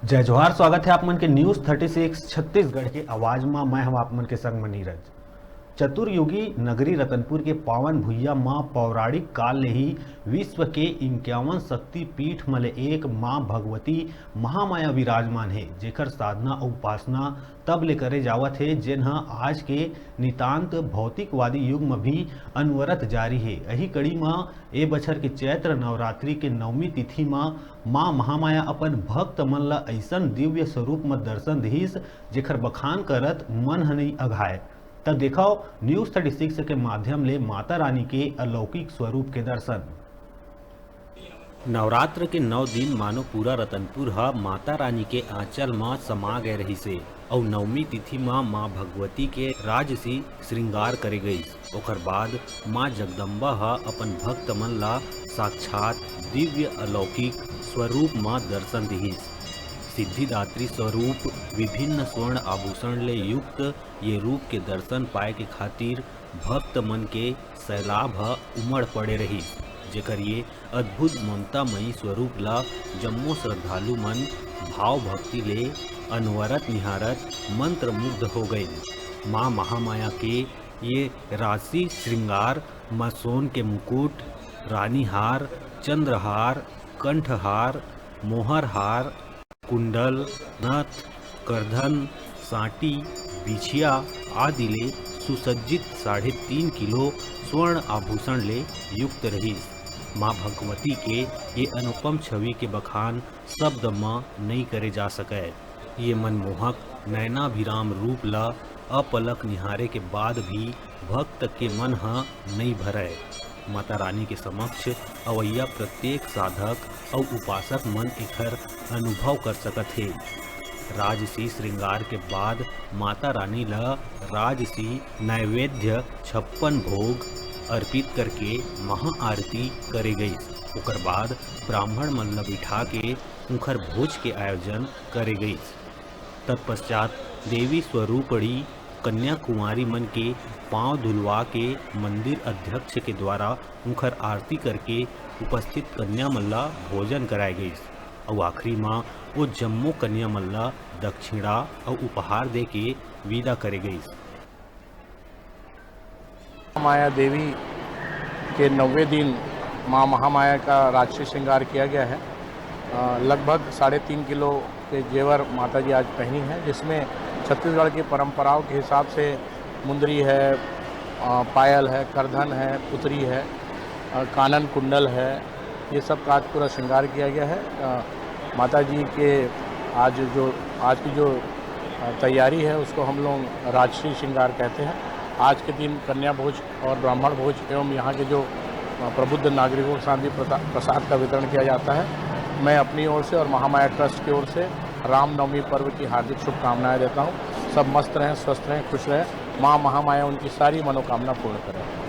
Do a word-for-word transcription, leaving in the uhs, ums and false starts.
जय जोहार, स्वागत है आप मन के न्यूज़ थर्टी सिक्स छत्तीसगढ़ के आवाज मा। मैं हम आप मन के संग म नीरज। चतुर्युगी नगरी रतनपुर के पावन भुइया मा पौराणिक काल ले ही विश्व के इक्यावन शक्ति पीठ म ले एक माँ भगवती महामाया विराजमान हे, जेकर साधना अउ उपासना तब ले करे जावत हे, जेन ह आज के नितांत भौतिकवादी युग म भी अनवरत जारी हे। अही कड़ी म ए बछर के चैत्र नवरात्रि के नवमी तिथि म माँ महामाया अपन भक्त मन ल अइसन दिव्य स्वरूप म दर्शन दिहिस, जेकर बखान करत मन ह नइ अघाय। त देखव न्यूज़ थर्टी सिक्स के माध्यम ले माता रानी के अलौकिक स्वरूप के दर्शन। नवरात्र के नौ दिन मानो पूरा रतनपुर ह माता रानी के आंचल म समा गए रहिसे अउ नवमी तिथि म माँ भगवती के राजसी श्रृंगार करे गइस। ओकर बाद माँ जगदम्बा ह अपन भक्त मन ला साक्षात दिव्य अलौकिक स्वरूप म दर्शन दिहिस। सिद्धिदात्री स्वरूप विभिन्न स्वर्ण आभूषण ले युक्त ये रूप के दर्शन पाए के खातिर भक्त मन के सैलाब ह उमड़ पड़े रहिस, जेकर ये अद्भुत ममतामयी स्वरूप ला जम्मो श्रद्धालु मन भाव भक्ति ले अनवरत निहारत मंत्रमुग्ध हो गइन। माँ महामाया के ये राशि श्रृंगार म सोन के मुकुट, रानीहार, चंद्रहार, कंठहार, मोहरहार, कुंडल, नथ, करधन, सांटी, बिछिया आदि ले सुसज्जित साढ़े तीन किलो स्वर्ण आभूषण ले युक्त रहिस। माँ भगवती के ये अनुपम छवि के बखान शब्द म नइ करे जा सकय। ये मनमोहक नयनाभिराम रूप ल अपलक निहारे के बाद भी भक्त के मन ह नइ भरय। माता रानी के समक्ष अवइया प्रत्येक साधक अउ उपासक मन एखर अनुभव कर सकत हे। राजसी श्रृंगार के बाद माता रानी ल राजसी नैवेद्य छप्पन भोग अर्पित करके महाआरती करे गइस। ओकर बाद ब्राह्मण मन ल बिठा के उंखर भोज के आयोजन करे गइस। तत्पश्चात देवी स्वरूपणी कन्या कुंवारी मन के पांव धुलवा के मंदिर अध्यक्ष के द्वारा उंखर आरती करके उपस्थित कन्या मन ला भोजन कराए गइस अउ आखिरी म ओ जम्मो कन्या मन ला दक्षिणा अउ उपहार दे के विदा करे गइस। माया देवी के नौवें दिन माँ महामाया का राजसी श्रृंगार किया गया है। अ, लगभग साढ़े तीन किलो के जेवर माता जी आज पहनी हैं, जिसमें छत्तीसगढ़ की परंपराओं के हिसाब से मुंदरी है, अ, पायल है, करधन है, पुतरी है, अ, कानन कुंडल है, ये सब का आज पूरा श्रृंगार किया गया है। अ, माता जी के आज जो, आज की जो, अ, तैयारी है, उसको हम लोग राजसी श्रृंगार कहते हैं। आज के दिन कन्या भोज और ब्राह्मण भोज एवं यहाँ के जो, अ, प्रबुद्ध नागरिकों के साथ भी प्रसा-, प्रसाद का वितरण किया जाता है। मैं अपनी ओर से और महामाया ट्रस्ट की ओर से रामनवमी पर्व की हार्दिक शुभकामनाएं देता हूँ। सब मस्त रहें, स्वस्थ रहें, खुश रहें। माँ महामाया उनकी सारी मनोकामना पूर्ण करें।